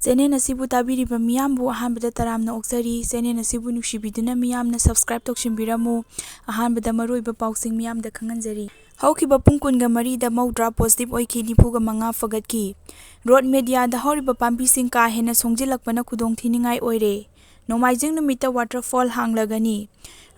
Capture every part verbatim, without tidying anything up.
Channel ꯑꯁꯤꯕꯨ ꯇꯥꯕꯤꯔꯤꯕ ꯃꯤꯌꯥꯝꯕꯨ ꯑꯍꯥꯟꯕꯗ ꯇꯔꯥꯝꯅ ꯑꯣꯛꯆꯔꯤ꯫ ꯆꯦꯅꯦꯜ ꯑꯁꯤꯕꯨ ꯅꯨꯡꯁꯤꯕꯤꯗꯨꯅ ꯃꯤꯌꯥꯝꯅ subscribe ꯇꯧꯁꯤꯟꯕꯤꯔꯝꯃꯨ꯫ ꯑꯍꯥꯟꯕꯗ ꯃꯔꯨꯑꯣꯏꯕ ꯄꯥꯎꯁꯤꯡ ꯃꯤꯌꯥꯝꯗ ꯈꯪꯍꯟꯖꯔꯤ꯫ ꯍꯧꯈꯤꯕ ꯄꯨꯡ ꯀꯨꯟꯒ ꯃꯔꯤꯗ ꯃꯧꯗ꯭ꯔꯥ positive ꯑꯣꯏꯈꯤ, ꯅꯤꯐꯨꯒ ꯃꯉꯥ ꯐꯒꯠꯈꯤ꯫ Road mediaꯗ ꯍꯧꯔꯤꯕ ꯄꯥꯝꯕꯤꯁꯤꯡ ꯀꯥ ꯍꯦꯟꯅ ꯁꯣꯡꯖꯤꯜꯂꯛꯄꯅ ꯈꯨꯗꯣꯡ ꯊꯤꯅꯤꯡꯉꯥꯏ ꯑꯣꯏꯔꯦ꯫ ꯅꯣꯡꯃꯥꯏꯖꯤꯡ ꯅꯨꯃꯤꯠꯇ waterfall ꯍꯥꯡꯂꯒꯅꯤ꯫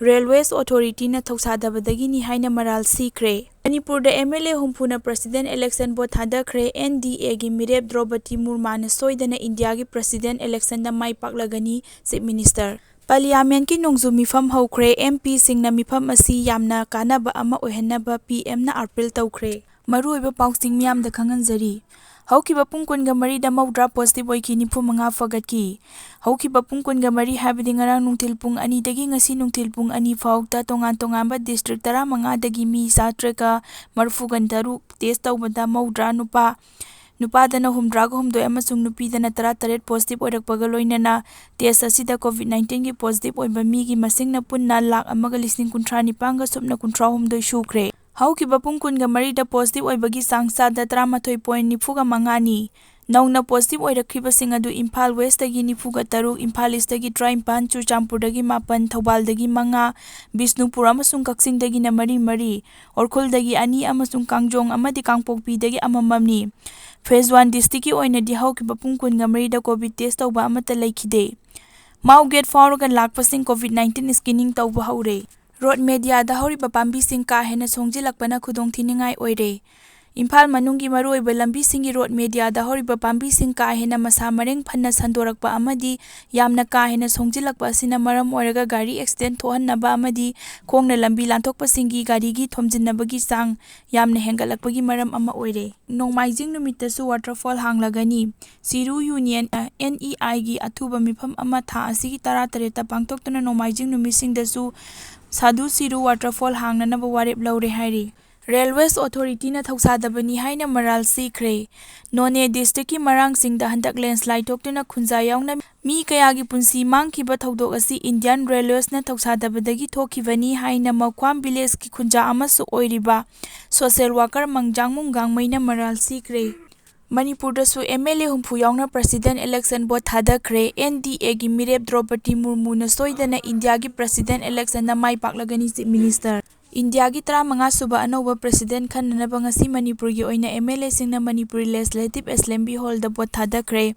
Railways Authorityꯅ ꯊꯧꯁꯥꯗꯕꯗꯒꯤꯅꯤ ꯍꯥꯏꯅ ꯃꯔꯥꯜ ꯁꯤꯈ꯭ꯔꯦ꯫ ꯃꯅꯤꯄꯨꯔꯗ MLA ꯍꯨꯝꯐꯨꯅ president election vote ꯊꯥꯗꯈ꯭ꯔꯦ꯫ NDAꯒꯤ ꯃꯤꯔꯦꯞ ꯗ꯭ꯔꯧꯄꯗꯤ ꯃꯨꯔꯃꯨꯅ ꯁꯣꯏꯗꯅ ꯏꯟꯗꯤꯌꯥꯒꯤ president electionꯗ ꯃꯥꯏ ꯄꯥꯛꯂꯒꯅꯤ, Chief Minister꯫ Parliamentꯀꯤ ꯅꯣꯡꯖꯨ ꯃꯤꯐꯝ ꯍꯧꯈ꯭ꯔꯦ꯫ MPꯁꯤꯡꯅ ꯃꯤꯐꯝ ꯑꯁꯤ ꯌꯥꯝꯅ ꯀꯥꯟꯅꯕ ꯑꯃ ꯑꯣꯏꯍꯟꯅꯕ PMꯅ appeal ꯇꯧꯈ꯭ꯔꯦ꯫ ꯃꯔꯨꯑꯣꯏꯕ ꯄꯥꯎꯁꯤꯡ ꯃꯤꯌꯥꯝꯗ ꯈꯪꯍꯟꯖꯔꯤ꯫ ꯍꯧꯈꯤꯕ ꯄꯨꯡ ꯀꯨꯟꯒ ꯃꯔꯤꯗ ꯃꯧꯗ꯭ꯔꯥ positive ꯑꯣꯏꯈꯤ, ꯅꯤꯐꯨ ꯃꯉꯥ ꯐꯒꯠꯈꯤ꯫ ꯍꯧꯈꯤꯕ ꯄꯨꯡ ꯀꯨꯟꯒ ꯃꯔꯤ ꯍꯥꯏꯕꯗꯤ ꯉꯔꯥꯡ ꯅꯨꯡꯊꯤꯜ ꯄꯨꯡ ꯑꯅꯤꯗꯒꯤ ꯉꯁꯤ ꯅꯨꯡꯊꯤꯜ ꯄꯨꯡ ꯑꯅꯤ ꯐꯥꯎꯗ ꯇꯣꯉꯥꯟ ꯇꯣꯉꯥꯟꯕ district ꯇꯔꯥꯃꯉꯥꯗꯒꯤ ꯃꯤ ꯆꯥꯇ꯭ꯔꯦꯠꯀ ꯃꯔꯤꯐꯨꯒ ꯇꯔꯨꯛ test ꯇꯧꯕꯗ ꯃꯧꯗ꯭ꯔꯥ ꯅꯨꯄꯥ, ꯅꯨꯄꯥꯗꯅ ꯍꯨꯝꯗ꯭ꯔꯥꯒ ꯍꯨꯝꯗꯣꯏ ꯑꯃꯁꯨꯡ ꯅꯨꯄꯤꯗꯅ ꯇꯔꯥꯇꯔꯦꯠ positive ꯑꯣꯏꯔꯛꯄꯒ ꯂꯣꯏꯅꯅ test ꯑꯁꯤꯗ COVID nineteenꯒꯤ positive ꯑꯣꯏꯕ ꯃꯤꯒꯤ ꯃꯁꯤꯡꯅ ꯄꯨꯟꯅ ꯂꯥꯈ ꯑꯃꯒ ꯂꯤꯁꯤꯡ ꯀꯨꯟꯊ꯭ꯔꯥ ꯅꯤꯄꯥꯟꯒ ꯁꯨꯞꯅ ꯀꯨꯟꯊ꯭ꯔꯥ ꯍꯨꯝꯗꯣꯏ ꯁꯨꯈ꯭ꯔꯦ꯫ ꯍꯧꯈꯤꯕ ꯄꯨꯡ ꯀꯨꯟꯒ ꯃꯔꯤꯗ positive ꯑꯣꯏꯕꯒꯤ ꯆꯥꯡ ꯆꯥꯗ ꯇꯔꯥꯃꯥꯊꯣꯏ point ꯅꯤꯐꯨꯒ ꯃꯉꯥꯅꯤ꯫ ꯅꯧꯅ positive ꯑꯣꯏꯔꯛꯈꯤꯕꯁꯤꯡ ꯑꯗꯨ ꯏꯝꯐꯥꯜ Westꯇꯒꯤ ꯅꯤꯐꯨꯒ ꯇꯔꯨꯛ, ꯏꯝꯐꯥꯜ Eastꯇꯒꯤ ꯇꯔꯥꯅꯤꯄꯥꯟ, ꯆꯨꯔꯆꯥꯟꯄꯨꯔꯗꯒꯤ ꯃꯥꯄꯟ, ꯊꯧꯕꯥꯜꯗꯒꯤ ꯃꯉꯥ, ꯕꯤꯁꯅꯨꯄꯨꯔ ꯑꯃꯁꯨꯡ ꯀꯛꯆꯤꯡꯗꯒꯤꯅ ꯃꯔꯤ ꯃꯔꯤ, ꯎꯈ꯭ꯔꯨꯜꯗꯒꯤ ꯑꯅꯤ ꯑꯃꯁꯨꯡ ꯀꯥꯡꯖꯣꯡ ꯑꯃꯗꯤ ꯀꯥꯡꯄꯣꯛꯄꯤꯗꯒꯤ ꯑꯃꯃꯝꯅꯤ꯫ Phase one districtꯀꯤ ꯑꯣꯏꯅꯗꯤ ꯍꯧꯈꯤꯕ ꯄꯨꯡ ꯀꯨꯟꯒ ꯃꯔꯤꯗ COVID test ꯇꯧꯕ ꯑꯃꯠꯇ ꯂꯩꯈꯤꯗꯦ꯫ ꯃꯥꯎ gate ꯐꯥꯎꯔꯒ ꯂꯥꯛꯄꯁꯤꯡ COVID nineteen screening ꯇꯧꯕ ꯍꯧꯔꯦ꯫ Road mediaꯗ ꯍꯧꯔꯤꯕ ꯄꯥꯝꯕꯤꯁꯤꯡ ꯀꯥ ꯍꯦꯟꯅ ꯁꯣꯡꯖꯤꯜꯂꯛꯄꯅ ꯈꯨꯗꯣꯡ ꯊꯤꯅꯤꯡꯉꯥꯏ ꯑꯣꯏꯔꯦ꯫ ꯏꯝꯐꯥꯜ ꯃꯅꯨꯡꯒꯤ ꯃꯔꯨꯑꯣꯏꯕ ꯂꯝꯕꯤꯁꯤꯡꯒꯤ road mediaꯗ ꯍꯧꯔꯤꯕ ꯄꯥꯝꯕꯤꯁꯤꯡ ꯀꯥ ꯍꯦꯟꯅ ꯃꯁꯥ ꯃꯔꯦꯡ ꯐꯅ ꯁꯟꯗꯣꯔꯛꯄ ꯑꯃꯗꯤ ꯌꯥꯝꯅ ꯀꯥ ꯍꯦꯟꯅ ꯁꯣꯡꯖꯤꯜꯂꯛꯄ ꯑꯁꯤꯅ ꯃꯔꯝ ꯑꯣꯏꯔꯒ ꯒꯥꯔꯤ accident ꯊꯣꯛꯍꯟꯅꯕ ꯑꯃꯗꯤ ꯈꯣꯡꯅ ꯂꯝꯕꯤ ꯂꯥꯟꯊꯣꯛꯄꯁꯤꯡꯒꯤ ꯒꯥꯔꯤꯒꯤ ꯊꯣꯝꯖꯤꯟꯅꯕꯒꯤ ꯆꯥꯡ ꯌꯥꯝꯅ ꯍꯦꯟꯒꯠꯂꯛꯄꯒꯤ ꯃꯔꯝ ꯑꯃ ꯑꯣꯏꯔꯦ꯫ ꯅꯣꯡꯃꯥꯏꯖꯤꯡ ꯅꯨꯃꯤꯠꯇꯁꯨ waterfall ꯍꯥꯡꯂꯒꯅꯤ꯫ ꯆꯤꯔꯨ Union, NEIꯒꯤ ꯑꯊꯨꯕ ꯃꯤꯐꯝ ꯑꯃ ꯊꯥ ꯑꯁꯤꯒꯤ ꯇꯔꯥꯇꯔꯦꯠꯇ ꯄꯥꯡꯊꯣꯛꯇꯨꯅ ꯅꯣꯡꯃꯥꯏꯖꯤꯡ ꯅꯨꯃꯤꯠꯁꯤꯡꯗꯁꯨ ꯁꯥꯗꯨ ꯆꯤꯔꯨ waterfall ꯍꯥꯡꯅꯅꯕ ꯋꯥꯔꯦꯞ ꯂꯧꯔꯦ ꯍꯥꯏꯔꯤ꯫ Railways Authorityꯅ ꯊꯧꯁꯥꯗꯕꯅꯤ ꯍꯥꯏꯅ ꯃꯔꯥꯜ ꯁꯤꯈ꯭ꯔꯦ꯫ ꯅꯣꯅꯦ districtꯀꯤ ꯃꯔꯥꯡꯁꯤꯡꯗ ꯍꯟꯗꯛ landslide ꯊꯣꯛꯇꯨꯅ ꯈꯨꯟꯖꯥ ꯌꯥꯎꯅ ꯃꯤ ꯀꯌꯥꯒꯤ ꯄꯨꯟꯁꯤ ꯃꯥꯡꯈꯤꯕ ꯊꯧꯗꯣꯛ ꯑꯁꯤ Indian Railwaysꯅ ꯊꯧꯁꯥꯗꯕꯗꯒꯤ ꯊꯣꯛꯈꯤꯕꯅꯤ ꯍꯥꯏꯅ ꯃꯧꯈ꯭ꯋꯥꯝ villageꯀꯤ ꯈꯨꯟꯖꯥ ꯑꯃꯁꯨ ꯑꯣꯏꯔꯤꯕ social worker ꯃꯪꯖꯥꯡꯃꯨꯡ ꯒꯥꯡꯃꯩꯅ ꯃꯔꯥꯜ ꯁꯤꯈ꯭ꯔꯦ꯫ ꯃꯅꯤꯄꯨꯔꯗꯁꯨ MLA ꯍꯨꯝꯐꯨ ꯌꯥꯎꯅ president election vote ꯊꯥꯗꯈ꯭ꯔꯦ꯫ NDAꯒꯤ ꯃꯤꯔꯦꯞ ꯗ꯭ꯔꯧꯄꯗꯤ ꯃꯨꯔꯃꯨꯅ ꯁꯣꯏꯗꯅ ꯏꯟꯗꯤꯌꯥꯒꯤ president electionꯗ ꯃꯥꯏ ꯄꯥꯛꯂꯒꯅꯤ꯫ Chief Minister ꯏꯟꯗꯤꯌꯥꯒꯤ ꯇꯔꯥꯃꯉꯥ ꯁꯨꯕ ꯑꯅꯧꯕ president ꯈꯟꯅꯅꯕ ꯉꯁꯤ ꯃꯅꯤꯄꯨꯔꯒꯤ ꯑꯣꯏꯅ MLAꯁꯤꯡꯅ ꯃꯅꯤꯄꯨꯔ Legislative Assembly hallꯗ vote ꯊꯥꯗꯈ꯭ꯔꯦ꯫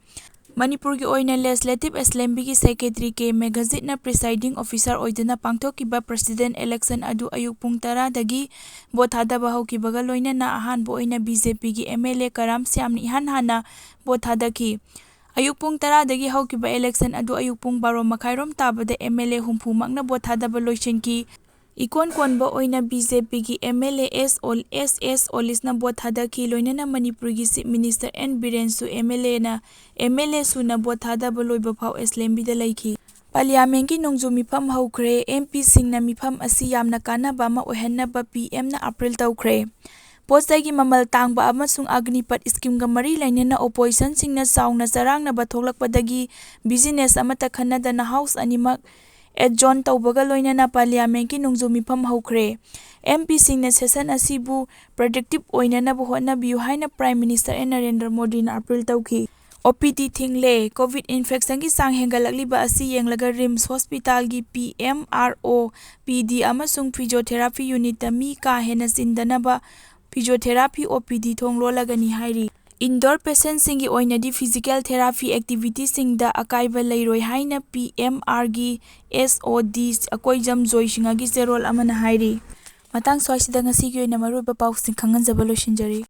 ꯃꯅꯤꯄꯨꯔꯒꯤ ꯑꯣꯏꯅ Legislative Assemblyꯒꯤ Secretary K ꯃꯦꯘꯖꯤꯠꯅ presiding officer ꯑꯣꯏꯗꯨꯅ ꯄꯥꯡꯊꯣꯛꯈꯤꯕ president election ꯑꯗꯨ ꯑꯌꯨꯛ ꯄꯨꯡ ꯇꯔꯥꯗꯒꯤ vote ꯊꯥꯗꯕ ꯍꯧꯈꯤꯕꯒ ꯂꯣꯏꯅꯅ ꯑꯍꯥꯟꯕ ꯑꯣꯏꯅ BJPꯒꯤ MLA ꯀꯔꯥꯝ ꯁ꯭ꯌꯥꯝꯅ ꯏꯍꯥꯟ ꯍꯥꯟꯅ vote ꯊꯥꯗꯈꯤ꯫ ꯑꯌꯨꯛ ꯄꯨꯡ ꯇꯔꯥꯗꯒꯤ ꯍꯧꯈꯤꯕ election ꯑꯗꯨ ꯑꯌꯨꯛ ꯄꯨꯡ ꯕꯥꯔꯣ ꯃꯈꯥꯏꯔꯣꯝ ꯇꯥꯕꯗ MLA ꯍꯨꯝꯐꯨꯃꯛꯅ vote ꯊꯥꯗꯕ ꯂꯣꯏꯁꯤꯟꯈꯤ꯫ ꯏꯀꯣꯟ ꯀꯣꯟꯕ ꯑꯣꯏꯅ BJPꯒꯤ MLA S ꯑꯣꯜ-, S S ꯑꯣꯂꯤꯁꯅ vote ꯊꯥꯗꯈꯤ꯫ ꯂꯣꯏꯅꯅ ꯃꯅꯤꯄꯨꯔꯒꯤ Chief Minister N ꯕꯤꯔꯦꯟꯁꯨ MLAꯅ, MLA ꯁꯨꯅ vote ꯊꯥꯗꯕ ꯂꯣꯏꯕ ꯐꯥꯎ assemblyꯗ ꯂꯩꯈꯤ꯫ Parliamentꯀꯤ ꯅꯣꯡꯖꯨ ꯃꯤꯐꯝ ꯍꯧꯈ꯭ꯔꯦ꯫ MPꯁꯤꯡꯅ ꯃꯤꯐꯝ ꯑꯁꯤ ꯌꯥꯝꯅ ꯀꯥꯟꯅꯕ ꯑꯃ ꯑꯣꯏꯍꯟꯅꯕ PMꯅ appeal ꯇꯧꯈ꯭ꯔꯦ꯫ ꯄꯣꯠ ꯆꯩꯒꯤ ꯃꯃꯜ ꯇꯥꯡꯕ ꯑꯃꯁꯨꯡ ꯑꯒꯅꯤꯄꯠ schemeꯒ ꯃꯔꯤ ꯂꯩꯅꯅ oppositionꯁꯤꯡꯅ ꯆꯥꯎꯅ ꯆꯔꯥꯡꯅꯕ ꯊꯣꯛꯂꯛꯄꯗꯒꯤ business ꯑꯃꯠꯇ ꯈꯟꯅꯗꯅ house ꯑꯅꯤꯃꯛ adjourn ꯇꯧꯕꯒ ꯂꯣꯏꯅꯅ Parliamentꯀꯤ ꯅꯣꯡꯖꯨ ꯃꯤꯐꯝ ꯍꯧꯈ꯭ꯔꯦ꯫ MPꯁꯤꯡꯅ session ꯑꯁꯤꯕꯨ productive ꯑꯣꯏꯅꯅꯕ ꯍꯣꯠꯅꯕꯤꯌꯨ ꯍꯥꯏꯅ Prime Minister N ꯅꯔꯦꯟꯗ꯭ꯔ ꯃꯣꯗꯤꯅ appeal ꯇꯧꯈꯤ꯫ OPD ꯊꯤꯡꯂꯦ꯫ Covid infectionꯒꯤ ꯆꯥꯡ ꯍꯦꯟꯒꯠꯂꯛꯂꯤꯕ ꯑꯁꯤ ꯌꯦꯡꯂꯒ RIMS hospitalꯒꯤ PMRO, PD ꯑꯃꯁꯨꯡ physiotherapy unitꯇ ꯃꯤ ꯀꯥ ꯍꯦꯟꯅ ꯆꯤꯟꯗꯅꯕ physiotherapy OPD ꯊꯣꯡ ꯂꯣꯜꯂꯒꯅꯤ ꯍꯥꯏꯔꯤ꯫ Indoor patientꯁꯤꯡꯒꯤ ꯑꯣꯏꯅꯗꯤ physical therapy activityꯁꯤꯡꯗ ꯑꯀꯥꯏꯕ ꯂꯩꯔꯣꯏ ꯍꯥꯏꯅ PMRꯒꯤ SOD ꯑꯀꯣꯏꯖꯝ ꯖꯣꯏꯁꯤꯡꯍꯒꯤ ꯆꯦꯔꯣꯜ ꯑꯃꯅ ꯍꯥꯏꯔꯤ꯫ ꯃꯇꯥꯡ ꯁ꯭ꯋꯥꯏꯁꯤꯗ ꯉꯁꯤꯒꯤ ꯑꯣꯏꯅ ꯃꯔꯨꯑꯣꯏꯕ ꯄꯥꯎꯁꯤꯡ ꯈꯪꯍꯟꯖꯕ ꯂꯣꯏꯁꯤꯟꯖꯔꯤ꯫